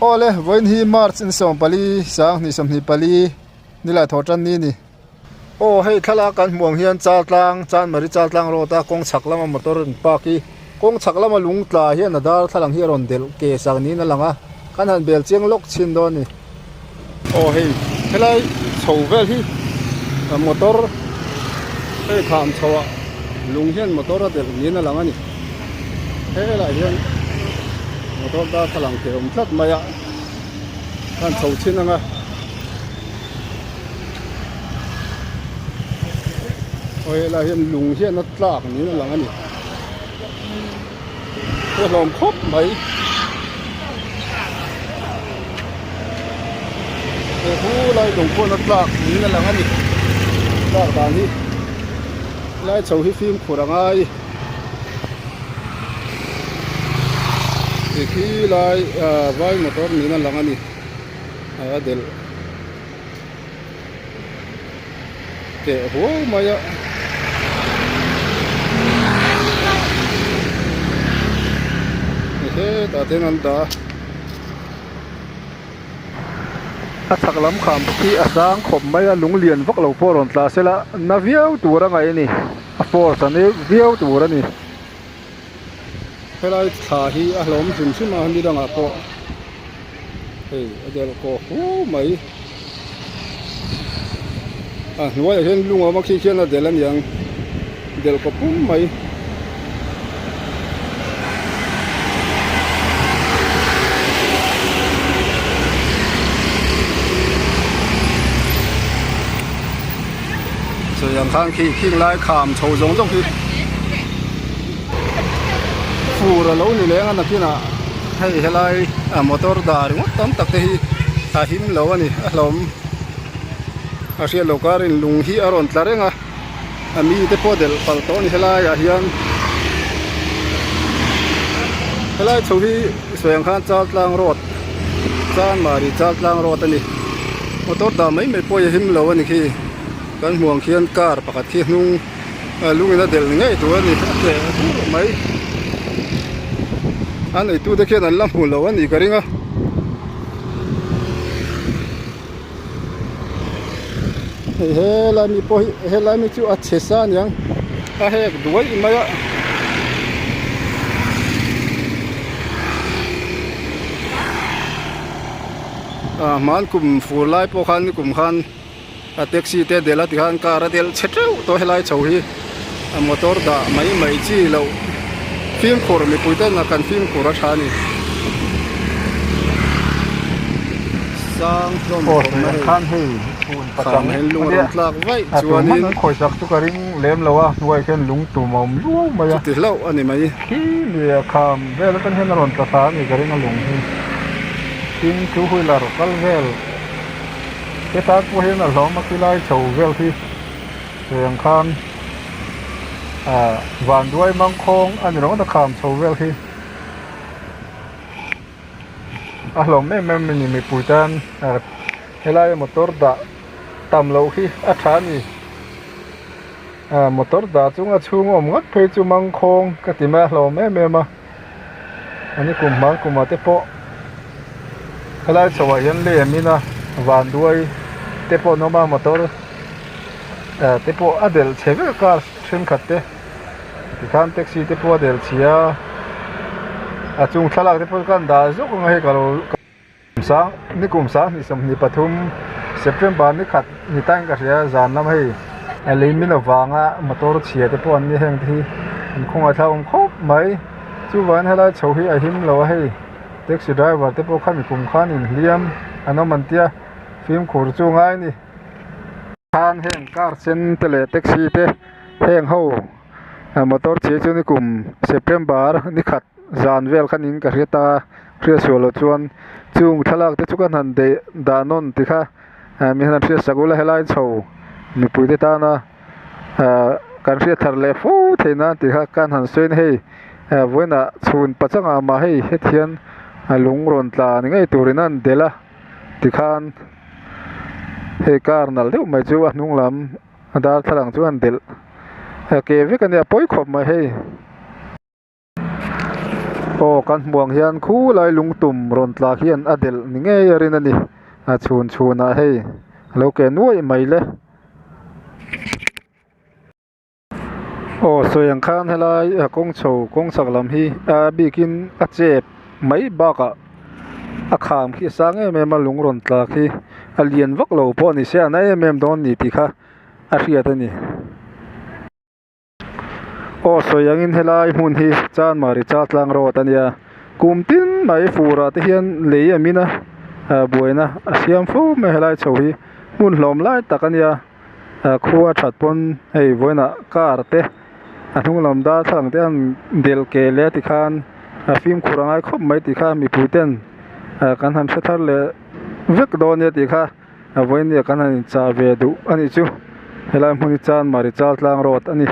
Awle vawiin hi March ni 14 2024 nilai thawh tan ni a ni. Aw hei thlalak kan hmuh ang hian Chaltlang Chanmari Chaltlang road a kawng chhak lama motor an park hi kawng chhak lama lung tla hian a dar thlalang hi a rawn delh ke sak niin a lang a kan han bel chiang lawk chhin dawn a ni. Aw hei helai chho vel hi motor hei kham chho ah lung hian motor a delh niin a lang a ni helaiah hian motor darthlalang thei awm tlat mai a kan chho chhin ang a. Aw helaiah hian lung hian a tlak niin a lang a ni a hlawm khawp mai he hu lai lung pawh a tlak niin a lang a ni tlak dan hi helai chho hi fimkhur a ngai khi lai ah vai motor niin a lang a ni a delh. Teh huau mai a hetah te hian an dah a a chhak lam kham khi a sang khawp mai a lung lian vak lo pawh rawn tla sela na viau tur a ngaih a ni a force a ni viau tur a ni helai thla hi a hlawm hrim hrim a ni dangah pawh. Hei a delh kawh hu mai a hnuaiah hian lung a awm a khi khian a delh aniang delh kawh pum mai. Sawi ang khan khi khing lai kham chho zawng zawng hi fur a lo ni leng a nakinah. Hei helai a motor dah ringawt tam tak te hi a him lo a ni a hlawm a hriat loh karin lung hi a rawn tla reng a a mi te pawh delh palh tawh a ni helai ah hian helai chho hi sawi ang khan Chaltlang road Chanmari Chaltlang road a ni motor dah mai mai pawh hi a him lo a ni khi kan hmuh ang khian car pakhat khi hnung lungin a delh ngei tur a ni a tleh dur mai a neitute khian an la hmu lo a nih ka ring a hei helai mi pawh hi helai mi chu a chhe sa aniang a hek duai mai a. Ah hman kum fur lai pawh khan nikum khan. A taxi te delh a tikhan car a delh chhe teuh tawh helai chho hi a motor dah mai mai chi loh fimkhur mipui ten a kan fimkhur a tha a ni sang hlawm khawp mai khan hei chhun pachang kham hian lung a rawn tlak vaih chuanin an khawisak chu ka ring lem lo a hnuaiah khian lung tum a awm luau mai a chuti hlauh a ni mai khi lui a kham vel atang hian a rawn tla thla a ni ka ring a lung hi tin two wheeler kal vel. Heta pawh hian a hlawm a khilai chho vel hi heng khan ah vanduai mangkhawng a ni ringawt a kham chho vel hi a hlawm em em a ni mipui tan ah helai motor dah tam loh hi a tha a ni ah motor dah chunga chhung a awm ngawt phei chu mangkhawng ka ti mai a hlawm em em a. Ani kum hmang kumah te pawh helai chho ah hian lei an in a vanduai te pawh an awm a motor ah te pawh a delh chhe vek a car thenkhat te tikhan taxi te pawh a delh chhia a a chung thlalak te pawh chu ka han dah zuk ang a hei ka lo. Sang nikum 20 23 September ni khat ni tain ka hria zan lam hei a lei min avanga motor chhia te pawh an ni heng te hi an khawngaih thlak awm khawp mai chuvangin helai chho hi a him lo a hei taxi driver te pawh khami kum khan inhliam an awm an tia fimkhur chu ngai a ni khan heng car sen te leh taxi te heng ho motor chhia chu nikum September ni khat zan vel khan in ka hria ta. Hriatsual loh chuan chung thlalak te chu ka han deih dah nawn ti kha mi han hriat sak ula helai chho mipui te tana ah kan hriat thar leh fo theih nan tih kha kan han sawi a ni hei vawiinah chhun pachangah mah hei heti hian a lung rawn tla ni ngei turin a han delh a tikhan hei car nalh deuh mai chu a hnung lam a darthlalang chu a han delh ke vek a nia pawi khawp mai hei. Aw kan hmuh ang hian khulai lungtum rawn tla hian a delh ni ngei a rin a ni a chhun chhunah hei a lo ke nuaih mai le. Aw sawi ang khan helai kawng chho kawng chhak lam hi a bikin a chep mai bakah a kham khi a sang em em a lung rawn tla khi a lian vak lo pawh a ni se a na em em dawn a ni tih kha a hriat a ni. Aw sawi angin helai hmun hi Chanmari Chaltlang road a nia kum tin mai furah te hian lei a min a ah buaina a siam fo mai helai chho hi hmun hlawm lai tak a nia ah khua that pawn hei vawiinah car te a hnung lam darthlalang te an delh keh leh a tikhan a fimkhur a ngai khawp mai tih kha mipui ten ah kan han hre thar leh vek dawn nia tih kha. A vawinia kan han inchah ve duh a nih chu helai hmun hi Chanmari Chaltlang road a ni.